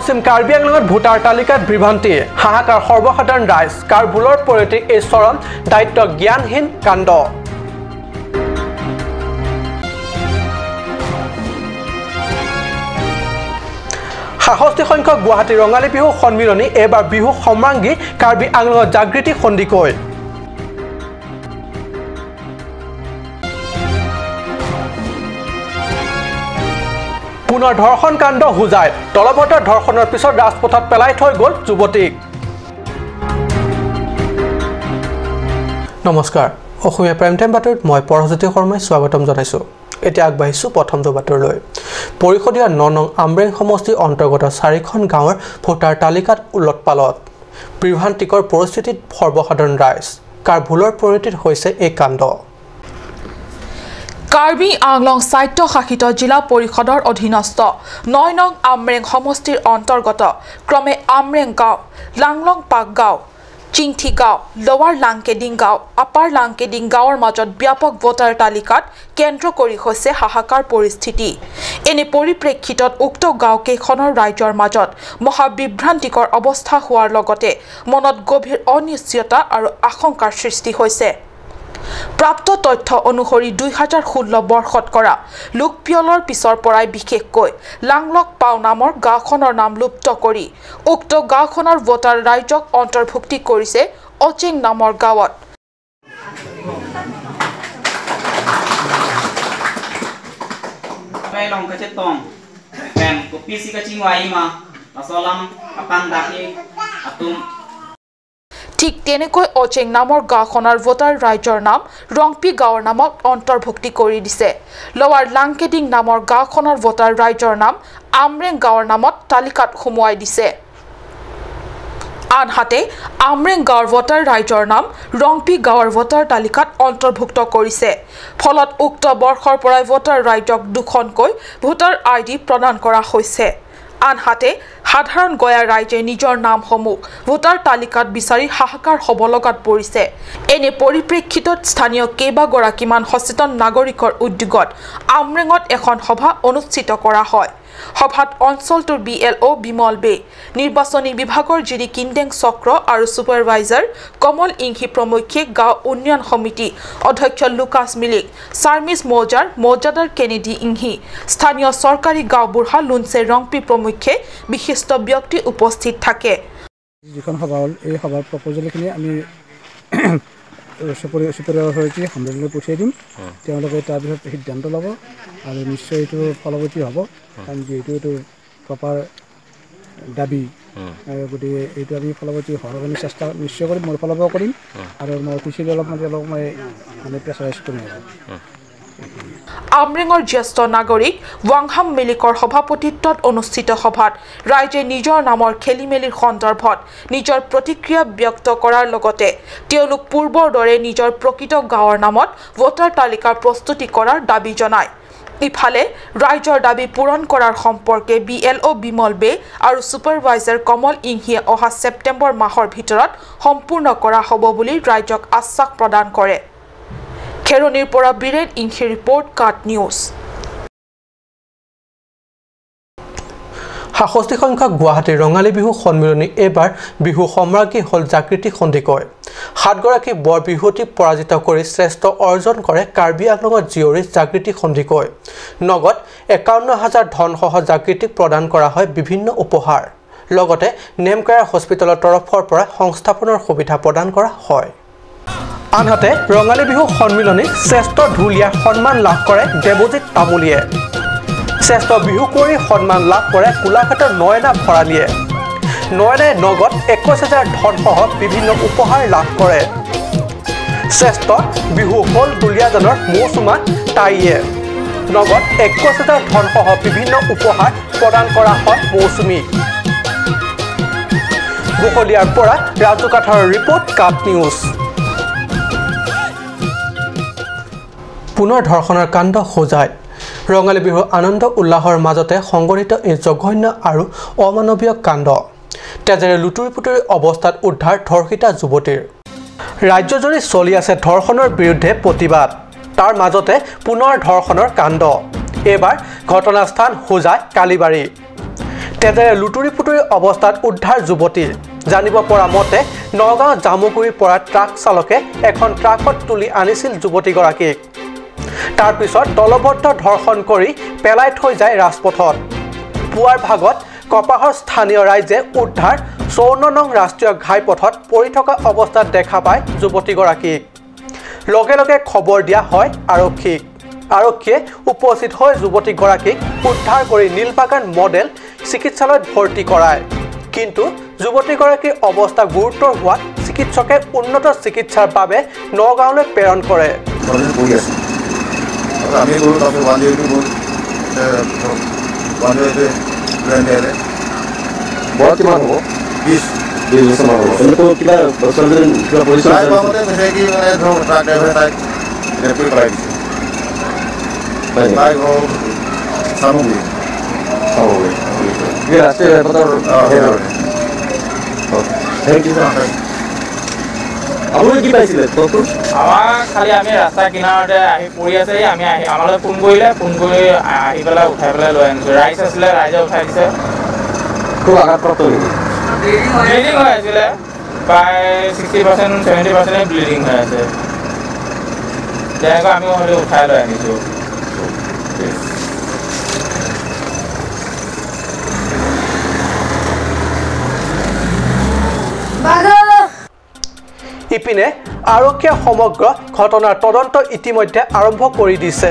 পশ্চিম Karbi আংলঙত voter তালিকাত বিভ্ৰান্তি, হাহাকাৰ সৰ্বসাধাৰণ ৰাইজ। কাৰ ভুলৰ পৰিণতি এই চৰম দায়িত্ব জ্ঞানহীন কাণ্ড। ৬৭ সংখ্যক গুৱাহাটী ৰঙালী বিহু সন্মিলনী এইবাৰ বিহু সম্ৰাজ্ঞী কাৰ্বি আংলঙত জাগৃতি সন্দিকৈ। পুনৰ ধৰ্ষণ কাণ্ড হোজাইত, দলবদ্ধ ধৰ্ষণৰ পিছত ৰাজপথত পেলাই থৈ গ'ল যুৱতীক। নমস্কাৰ, অসমীয়া প্ৰাইম টাইম বাতৰিত মই পৰশজ্যোতি শৰ্মাই স্বাগতম জনাইছোঁ। এতিয়া আগবাঢ়িছোঁ প্ৰথমটো বাতৰিলৈ। পৰিষদীয় ৯ নং আমৰেং সমষ্টিৰ অন্তৰ্গত ৪খন গাঁৱৰ ভোটাৰ তালিকাত ওলট পালট, বিভ্ৰান্তিকৰ পৰিস্থিতিত সৰ্বসাধাৰণ ৰাইজ। কাৰ ভুলৰ পৰিণতিত হৈছে এই কাণ্ড? কাৰ্বি আংলং স্বায়ত্তশাসিত জিলা পৰিষদৰ অধীনস্থ ৯ নং আমৰেং সমষ্টিৰ অন্তৰ্গত ক্ৰমে আমৰেং গাঁও, লাংলং পাক গাঁও, চিংথি গাঁও, লৱাৰ লাংকেডিং গাঁও, আপাৰ লাংকেডিং গাঁৱৰ মাজত ব্যাপক ভোটাৰ তালিকাত কেন্দ্ৰ কৰি হৈছে হাহাকাৰ পৰিস্থিতি। এনে পৰিপ্ৰেক্ষিতত উক্ত গাঁওকেইখনৰ ৰাইজৰ মাজত মহাবিভ্ৰান্তিকৰ অৱস্থা হোৱাৰ লগতে মনত গভীৰ অনিশ্চয়তা আৰু আশংকাৰ সৃষ্টি হৈছে। প্ৰাপ্ত তথ্য অনুসৰি ২০১৬ বৰ্ষত কৰা লোকপিয়লৰ পিছৰ পৰাই বিশেষকৈ লাংলক পাও নামৰ গাঁওখনৰ নাম লুপ্ত কৰি উক্ত গাঁওখনৰ ভোটাৰ ৰাইজক অন্তৰ্ভুক্তি কৰিছে অচেং নামৰ গাঁৱত। ঠিক তেনেকৈ অচেং নামৰ গাঁওখনৰ ভোটাৰ ৰাইজৰ নাম ৰংপি গাঁৱৰ নামত অন্তৰ্ভুক্তি কৰি দিছে। লৱাৰ লাংকেডিং নামৰ গাঁওখনৰ ভোটাৰ ৰাইজৰ নাম আমৰেং গাঁৱৰ নামত তালিকাত সুমুৱাই দিছে। আনহাতে আমৰেং গাঁৱৰ ভোটাৰ ৰাইজৰ নাম ৰংপি গাঁৱৰ ভোটাৰ তালিকাত অন্তৰ্ভুক্ত কৰিছে। ফলত উক্ত বৰ্ষৰ পৰাই ভোটাৰ ৰাইজক দুখনকৈ ভোটাৰ আই ডি প্ৰদান কৰা হৈছে। আনহাতে সাধাৰণ গয়া ৰাইজে নিজৰ নামসমূহ ভোটাৰ তালিকাত বিচাৰি হাহাকাৰ হ'ব লগাত পৰিছে। এনে পৰিপ্ৰেক্ষিতত স্থানীয় কেইবাগৰাকীমান সচেতন নাগৰিকৰ উদ্যোগত আমৰেঙত এখন সভা অনুষ্ঠিত কৰা হয়। সভাত অঞ্চলটোৰ BLO Bimal বে, নিৰ্বাচনী বিভাগৰ জিৰি কিন্দেং চক্ৰ আৰু ছুপাৰভাইজাৰ কমল ইংহি প্ৰমুখ্যে গাঁও উন্নয়ন সমিতি অধ্যক্ষ লুকাছ মিলিক, চাৰ্মিছ মৌজাৰ মৌজাদাৰ কেনেডি ইংহি, স্থানীয় চৰকাৰী গাঁওবুঢ়া লুনচে ৰংপি প্ৰমুখ্যে বিশিষ্ট ব্যক্তি উপস্থিত থাকে। যিখন সভা হ'ল, এই সভাৰ প্ৰপ'জেলখিনি আমি ছুপাৰিয়ৰ অথৰিটি হামৰেঙলৈ পঠিয়াই দিম। তেওঁলোকে তাৰপিছত সিদ্ধান্ত ল'ব আৰু নিশ্চয় এইটো ফলৱতী হ'ব, কাৰণ যিহেতু এইটো প্ৰপাৰ দাবী, গতিকে এইটো আমি ফলৱতী হোৱাৰ কাৰণে চেষ্টা নিশ্চয় কৰিম। মোৰ ফালৰ পৰাও কৰিম আৰু মই অফিচিয়েলি অলপ মানে তেওঁলোকক মই মানে প্ৰেছাৰাইজ কৰিম। আমৰেঙৰ জ্যেষ্ঠ নাগৰিক ৱাংহাম মিলিকৰ সভাপতিত্বত অনুষ্ঠিত সভাত ৰাইজে নিজৰ নামৰ খেলিমেলিৰ সন্দৰ্ভত নিজৰ প্ৰতিক্ৰিয়া ব্যক্ত কৰাৰ লগতে তেওঁলোক পূৰ্বৰ দৰে নিজৰ প্ৰকৃত গাঁৱৰ নামত ভোটাৰ তালিকা প্ৰস্তুতি কৰাৰ দাবী জনায়। ইফালে ৰাইজৰ দাবী পূৰণ কৰাৰ সম্পৰ্কে BLO Bimal বে আৰু ছুপাৰভাইজাৰ কমল ইংহিয়ে অহা ছেপ্টেম্বৰ মাহৰ ভিতৰত সম্পূৰ্ণ কৰা হ'ব বুলি ৰাইজক আশ্বাস প্ৰদান কৰে। খেৰণিৰ পৰা বীৰেন ইংহিৰ ৰিপৰ্ট, কাট নিউজ। ৬৭ সংখ্যক গুৱাহাটীৰ ৰঙালী বিহু সন্মিলনী এইবাৰ বিহু সম্ৰাজ্ঞী হ'ল জাগৃতি সন্দিকৈ। ৭গৰাকী বৰ বিহুৱতীক পৰাজিত কৰি শ্ৰেষ্ঠ অৰ্জন কৰে কাৰ্বি আংলঙৰ জীয়ৰী জাগৃতি সন্দিকৈ। নগদ ৫১ হাজাৰ ধনসহ জাগৃতিক প্ৰদান কৰা হয় বিভিন্ন উপহাৰ। লগতে নেমকেয়াৰ হস্পিটেলৰ তৰফৰ পৰা সংস্থাপনৰ সুবিধা প্ৰদান কৰা হয়। আনহাতে ৰঙালী বিহু সন্মিলনীত শ্ৰেষ্ঠ ঢুলীয়াৰ সন্মান লাভ কৰে দেৱজিৎ তামুলীয়ে। শ্ৰেষ্ঠ বিহু কুঁৱৰীৰ সন্মান লাভ কৰে গোলাঘাটৰ নয়না ভৰালীয়ে। নয়নাই নগদ ২১ হাজাৰ ধনসহ বিভিন্ন উপহাৰ লাভ কৰে। শ্ৰেষ্ঠ বিহু হ'ল দুলীয়াজানৰ মৌচুমা তাইয়ে। নগদ ২১ হাজাৰ ধনসহ বিভিন্ন উপহাৰ প্ৰদান কৰা হয় মৌচুমীক। বকলীয়াৰ পৰা ৰাজু কাথাৰৰ ৰিপৰ্ট, কাপ নিউজ। পুনৰ ধৰ্ষণৰ কাণ্ড হোজাইত। ৰঙালী বিহুৰ আনন্দ উল্লাসৰ মাজতে সংঘটিত এই জঘন্য আৰু অমানৱীয় কাণ্ড। তেজেৰে লুতুৰি পুতুৰি অৱস্থাত উদ্ধাৰ ধৰ্ষিতা যুৱতীৰ। ৰাজ্যজুৰি চলি আছে ধৰ্ষণৰ বিৰুদ্ধে প্ৰতিবাদ। তাৰ মাজতে পুনৰ ধৰ্ষণৰ কাণ্ড। এইবাৰ ঘটনাস্থান হোজাই কালিবাৰী। তেজেৰে লুতুৰি পুতুৰি অৱস্থাত উদ্ধাৰ যুৱতীৰ। জানিব পৰা মতে নগাঁও জামুগুৰিৰ পৰা ট্ৰাক চালকে এখন ট্ৰাকত তুলি আনিছিল যুৱতীগৰাকীক। তাৰ পিছত দলবদ্ধ ধৰ্ষণ কৰি পেলাই থৈ যায় ৰাজপথত। পুৱাৰ ভাগত কপাহৰ স্থানীয় ৰাইজে উদ্ধাৰ 54 নং ৰাষ্ট্ৰীয় ঘাইপথত পৰি থকা অৱস্থাত দেখা পায় যুৱতীগৰাকীক। লগে লগে খবৰ দিয়া হয় আৰক্ষীক। আৰক্ষীয়ে উপস্থিত হৈ যুৱতীগৰাকীক উদ্ধাৰ কৰি নীলবাগান মডেল চিকিৎসালয়ত ভৰ্তি কৰায়। কিন্তু যুৱতীগৰাকীৰ অৱস্থা গুৰুতৰ হোৱাত চিকিৎসকে উন্নত চিকিৎসাৰ বাবে নগাঁৱলৈ প্ৰেৰণ কৰে। আমাক খালি আমি ৰাস্তা কিনাৰতে আহি পৰি আছে, আমি আহি আমালৈ ফোন কৰিলে, ফোন কৰি আহি পেলাই উঠাই পেলাই লৈ আনিছোঁ। ৰাইজ আছিলে, ৰাইজে উঠাই দিছে। খুব আঘাতপ্ৰাপ্ত নেকি? ব্লিডিং হৈ আছিলে, প্ৰায় 60% 70% ব্লিডিং হৈ আছে। তেনেকৈ আমি হ'লেও উঠাই লৈ আনিছোঁ। ইপিনে আৰক্ষীয়ে সমগ্ৰ ঘটনাৰ তদন্ত ইতিমধ্যে আৰম্ভ কৰি দিছে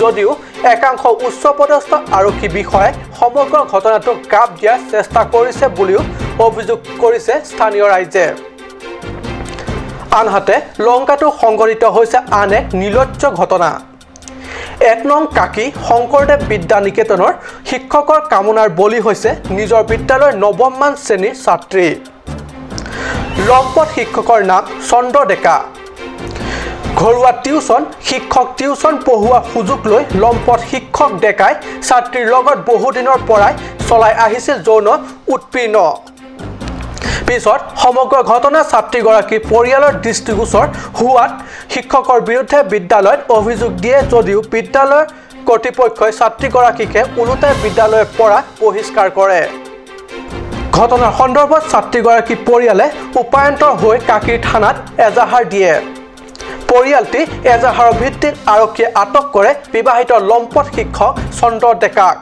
যদিও একাংশ উচ্চপদস্থ আৰক্ষী বিষয়াই সমগ্ৰ ঘটনাটো গাপ দিয়াৰ চেষ্টা কৰিছে বুলিও অভিযোগ কৰিছে স্থানীয় ৰাইজে। আনহাতে লংকাতো সংঘটিত হৈছে আন এক নিৰ্লজ্জ ঘটনা। 1 নং কাকি শংকৰদেৱ বিদ্যা নিকেতনৰ শিক্ষকৰ কামনাৰ বলি হৈছে নিজৰ বিদ্যালয়ৰ নৱমমান শ্ৰেণীৰ ছাত্ৰী। লম্পট শিক্ষকৰ নাম চন্দ্ৰ ডেকা। ঘৰুৱা টিউচন শিক্ষক টিউচন পঢ়োৱা সুযোগ লৈ লম্পট শিক্ষক ডেকাই ছাত্ৰীৰ লগত বহুদিনৰ পৰাই চলাই আহিছিল যৌন উৎপীড়ন। পিছত সমগ্ৰ ঘটনা ছাত্ৰীগৰাকীৰ পৰিয়ালৰ দৃষ্টিগোচৰ হোৱাত শিক্ষকৰ বিৰুদ্ধে বিদ্যালয়ত অভিযোগ দিয়ে যদিও বিদ্যালয়ৰ কৰ্তৃপক্ষই ছাত্ৰীগৰাকীকে ওলোটাই বিদ্যালয়ৰ পৰা বহিষ্কাৰ কৰে। ঘটনাৰ সন্দৰ্ভত ছাত্ৰীগৰাকীৰ পৰিয়ালে উপায়ন্তৰ হৈ কাকীৰ থানাত এজাহাৰ দিয়ে। পৰিয়ালটি এজাহাৰৰ ভিত্তিত আৰক্ষীয়ে আটক কৰে বিবাহিত লম্পট শিক্ষক চন্দ্ৰ ডেকাক।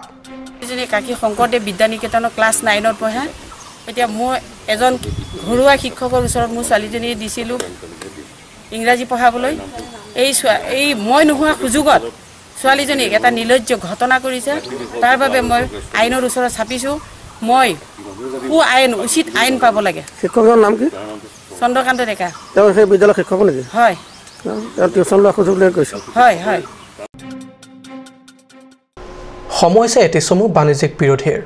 কাকী শংকৰদেৱ বিদ্যা নিকেতনৰ ক্লাছ 9ত পঢ়া। এতিয়া মই এজন ঘৰুৱা শিক্ষকৰ ওচৰত মোৰ ছোৱালীজনী দিছিলোঁ ইংৰাজী পঢ়াবলৈ। এই মই নোহোৱা সুযোগত ছোৱালীজনীক এটা নিৰ্লজ্জ ঘটনা কৰিছে। তাৰ বাবে মই আইনৰ ওচৰত চাপিছোঁ। মই আইন উচিত আইন পাব লাগে। শিক্ষকজনৰ নাম কি? চন্দ্ৰকান্ত ডেকা। তেওঁ সেই বিদ্যালয়ৰ শিক্ষক নেকি? হয়। তেওঁ টিউচন লোৱা সুযোগ লৈ কৈছে। হয় হয়। সময় হৈছে এটি চমু বাণিজ্যিক বিৰোধীৰ।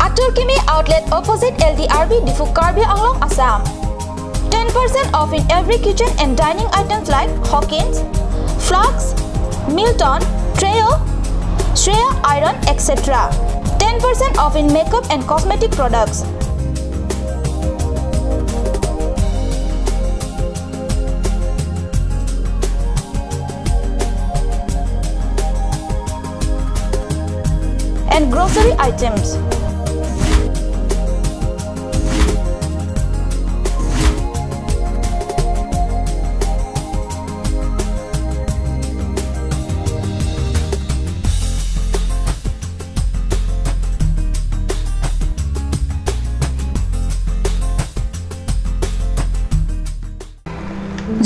Atul Kimi outlet opposite LDRB Diphu Karbi Anglong Assam. 10% off in every kitchen and dining items like Hawkins, Flux, Milton, Treo, Shreya Iron, etc. 10% off in makeup and cosmetic products. And grocery items.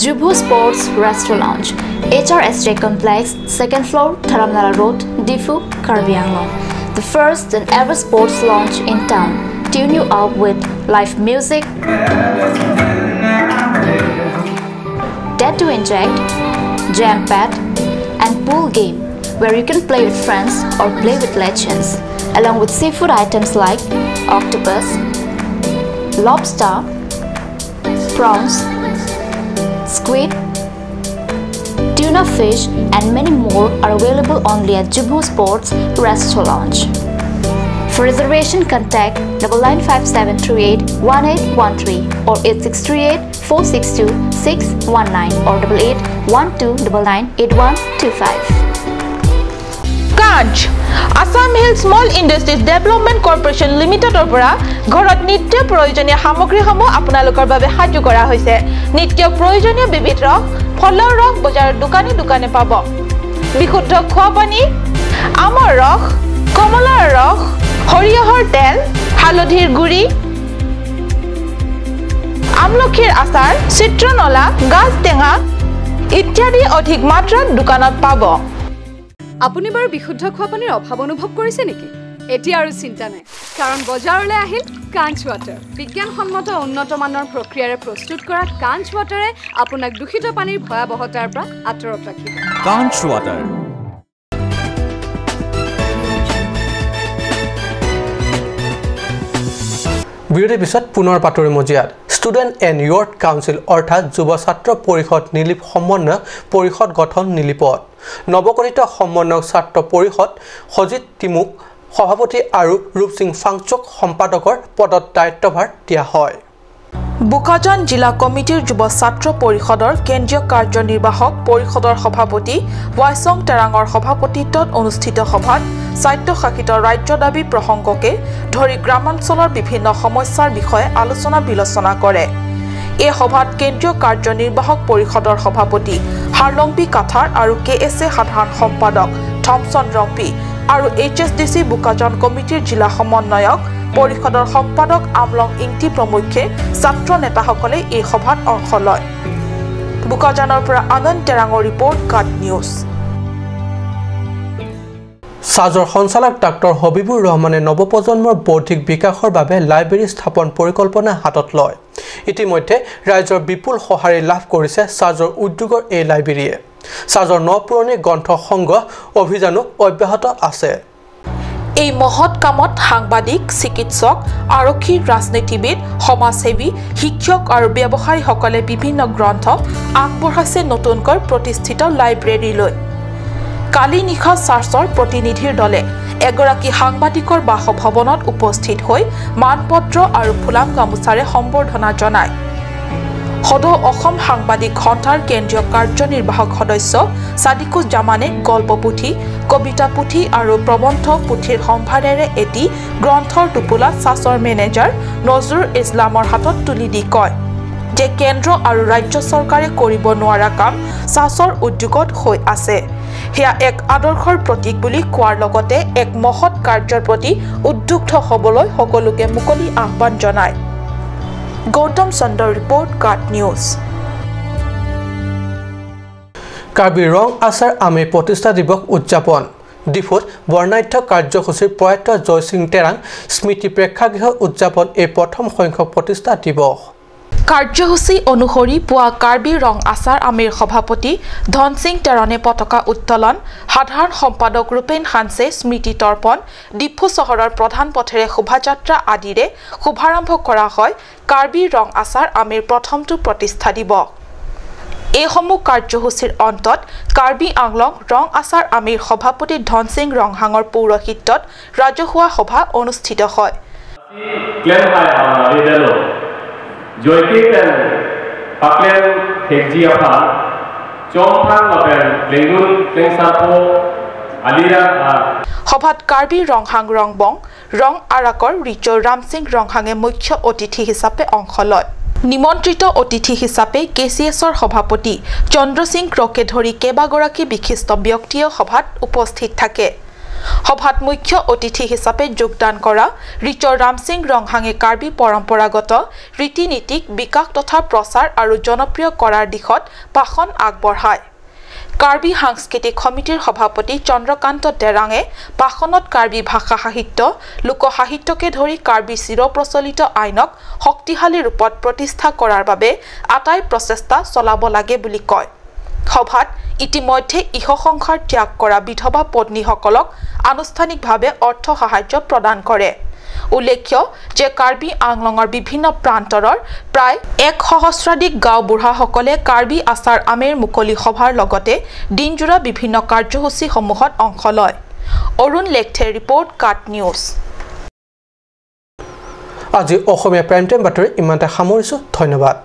Jubu Sports Restaurant Lounge, HRSJ Complex, 2nd floor, Dharamnala Road, Diphu, Karbi Anglong. The first and ever sports lounge in town. Tune you up with live music, tattoo inject, jam pad, and pool game where you can play with friends or play with legends, along with seafood items like octopus, lobster, prawns, squid, tuna fish and many more are available only at Jubu Sports Restaurant Lounge. For reservation, contact 995738 1813 or 8638 462 619 or 881299 8125. Kanch Assam Hill Small Industries Development Corporation লিমিটেডৰ পৰা ঘৰত নিত্য প্ৰয়োজনীয় সামগ্ৰীসমূহ আপোনালোকৰ বাবে সাজু কৰা হৈছে। নিত্য প্ৰয়োজনীয় বিবিধ ৰস, ফলৰ ৰস বজাৰৰ দোকানে দোকানে পাব। বিশুদ্ধ খোৱা পানী, আমৰ ৰস, কমলাৰ ৰস, সৰিয়হৰ তেল, হালধিৰ গুড়ি, আমলখিৰ আচাৰ, চিত্ৰনলা, গাজ টেঙা ইত্যাদি অধিক মাত্ৰাত দোকানত পাব। আপুনি বাৰু বিশুদ্ধ খোৱা পানীৰ অভাৱ অনুভৱ কৰিছে নেকি? এতিয়া আৰু চিন্তা নাই, কাৰণ বজাৰলৈ আহিল কাঞ্চ ৱাটাৰ। বিজ্ঞানসন্মত উন্নত মানৰ প্ৰক্ৰিয়াৰে প্ৰস্তুত কৰা কাঞ্চ ৱাটাৰে আপোনাক দূষিত পানীৰ ভয়াৱহতাৰ পৰা আঁতৰত ৰাখিব। কাঞ্চ ৱাটাৰ। বিৰতিৰ পিছত পুনৰ বাতৰি মজিয়াত ষ্টুডেণ্ট এণ্ড ইয়থ কাউন্সিল অৰ্থাৎ যুৱ ছাত্ৰ পৰিষদ নিলিপ সমন্বয়ক পৰিষদ গঠন নিলিপত নৱগঠিত সমন্বয়ক ছাত্ৰ পৰিষদ সজিত তিমুক সভাপতি আৰু ৰূপসিং ফাংচক সম্পাদকৰ পদত দায়িত্বভাৰ দিয়া হয়। বোকাজান জিলা কমিটিৰ যুৱ ছাত্ৰ পৰিষদৰ কেন্দ্ৰীয় কাৰ্যনিৰ্বাহক পৰিষদৰ সভাপতি ৱাইচং টেৰাঙৰ সভাপতিত্বত অনুষ্ঠিত সভাত স্বায়ত্তশাসিত ৰাজ্য দাবী প্ৰসংগকে ধৰি গ্ৰামাঞ্চলৰ বিভিন্ন সমস্যাৰ বিষয়ে আলোচনা বিলোচনা কৰে। এই সভাত কেন্দ্ৰীয় কাৰ্যনিৰ্বাহক পৰিষদৰ সভাপতি হাৰলংপি কাথাৰ আৰু কে এছ এ সাধাৰণ সম্পাদক থমছন ৰংপি আৰু H S D C Bokajan কমিটিৰ জিলা সমন্বয়ক পৰিষদৰ সম্পাদক আমলং ইংটি প্ৰমুখ্যে ছাত্ৰ নেতাসকলে এই সভাত অংশ লয়। বোকাজানৰ পৰা আনন্দ টেৰাঙৰ ৰিপৰ্ট, কাট নিউজ। সাজৰ সঞ্চালক ডাক্তৰ হবিবুৰ ৰহমানে নৱপ্ৰজন্মৰ বৌদ্ধিক বিকাশৰ বাবে লাইব্ৰেৰী স্থাপন পৰিকল্পনা হাতত লয়। ইতিমধ্যে ৰাইজৰ বিপুল সঁহাৰি লাভ কৰিছে সাজৰ উদ্যোগৰ এই লাইব্ৰেৰীয়ে। সাজৰ ন পুৰণি গ্ৰন্থ সংগ্ৰহ অভিযানো অব্যাহত আছে। এই মহৎ কামত সাংবাদিক, চিকিৎসক, আৰক্ষী, ৰাজনীতিবিদ, সমাজসেৱী, শিক্ষক আৰু ব্যৱসায়ীসকলে বিভিন্ন গ্ৰন্থ আগবঢ়াইছে নতুনকৈ প্ৰতিষ্ঠিত লাইব্ৰেৰীলৈ। কালি নিশা চাৰ্চৰ প্ৰতিনিধিৰ দলে এগৰাকী সাংবাদিকৰ বাসভৱনত উপস্থিত হৈ মানপত্ৰ আৰু ফুলাম গামোচাৰে সম্বৰ্ধনা জনায়। সদৌ অসম সাংবাদিক সন্থাৰ কেন্দ্ৰীয় কাৰ্যনিৰ্বাহক সদস্য ছাদিকুজ জামানে গল্প পুথি, কবিতা পুথি আৰু প্ৰবন্ধ পুথিৰ সম্ভাৰেৰে এটি গ্ৰন্থৰ টোপোলা চাচৰ মেনেজাৰ নজৰুল ইছলামৰ হাতত তুলি দি কয় যে কেন্দ্ৰ আৰু ৰাজ্য চৰকাৰে কৰিব নোৱাৰা কাম চাচৰ উদ্যোগত হৈ আছে। সেয়া এক আদৰ্শৰ প্ৰতীক বুলি কোৱাৰ লগতে এক মহৎ কাৰ্যৰ প্ৰতি উদ্বুদ্ধ হ'বলৈ সকলোকে মুকলি আহ্বান জনায়। গৌতম চন্দ্ৰৰ ৰিপৰ্ট, কাট নিউজ। কাৰ্বি ৰং আচাৰ আমি প্ৰতিষ্ঠা দিৱস উদযাপন। ডিফুত বৰ্ণাঢ্য কাৰ্যসূচীৰ প্ৰয়াত জয়সিং টেৰাং স্মৃতি প্ৰেক্ষাগৃহ উদযাপন এই প্ৰথম সংখ্যক প্ৰতিষ্ঠা দিৱস। কাৰ্যসূচী অনুসৰি পুৱা কাৰ্বি ৰং আচাৰ আমিৰ সভাপতি ধনসিং টেৰণে পতাকা উত্তোলন, সাধাৰণ সম্পাদক ৰূপেন হানছে স্মৃতি তৰ্পণ, ডিফু চহৰৰ প্ৰধান পথেৰে শোভাযাত্ৰা আদিৰে শুভাৰম্ভ কৰা হয় কাৰ্বি ৰং আচাৰ আমিৰ প্ৰথমটো প্ৰতিষ্ঠা দিৱস। এইসমূহ কাৰ্যসূচীৰ অন্তত কাৰ্বি আংলং ৰং আচাৰ আমিৰ সভাপতি ধনসিং ৰংহাঙৰ পৌৰোহিত্যত ৰাজহুৱা সভা অনুষ্ঠিত হয়। সভাত কাৰ্বি ৰংহাং ৰংবং ৰং আৰাকৰ ৰিচৌ ৰামসিং ৰংহাঙে মুখ্য অতিথি হিচাপে অংশ লয়। নিমন্ত্ৰিত অতিথি হিচাপে কে চি এছৰ সভাপতি চন্দ্ৰ সিং ক্ৰকে ধৰি কেইবাগৰাকী বিশিষ্ট ব্যক্তিয়ে সভাত উপস্থিত থাকে। সভাত মুখ্য অতিথি হিচাপে যোগদান কৰা ৰিচৰ ৰামসিং ৰংহাঙে কাৰ্বি পৰম্পৰাগত ৰীতি নীতিক বিকাশ তথা প্ৰচাৰ আৰু জনপ্ৰিয় কৰাৰ দিশত ভাষণ আগবঢ়ায়। কাৰ্বি সাংস্কৃতিক সমিতিৰ সভাপতি চন্দ্ৰকান্ত টেৰাঙে ভাষণত কাৰ্বি ভাষা সাহিত্য, লোকসাহিত্যকে ধৰি কাৰ্বি চিৰপ্ৰচলিত আইনক শক্তিশালী ৰূপত প্ৰতিষ্ঠা কৰাৰ বাবে আটাই প্ৰচেষ্টা চলাব লাগে বুলি কয়। সভাত ইতিমধ্যে ইহসংসাৰ ত্যাগ কৰা বিধৱা পত্নীসকলক আনুষ্ঠানিকভাৱে অৰ্থ সাহায্য প্ৰদান কৰে। উল্লেখ্য যে কাৰ্বি আংলঙৰ বিভিন্ন প্ৰান্তৰৰ প্ৰায় ১ সহস্ৰাধিক গাঁওবুঢ়াসকলে কাৰ্বি আচাৰ আমেৰ মুকলি সভাৰ লগতে দিনজোৰা বিভিন্ন কাৰ্যসূচীসমূহত অংশ লয়। অৰুণ লেখথেৰ ৰিপৰ্ট, কাট নিউজ। আজি অসমীয়া প্ৰাইম টাইম বাতৰি ইমানতে সামৰিছোঁ। ধন্যবাদ।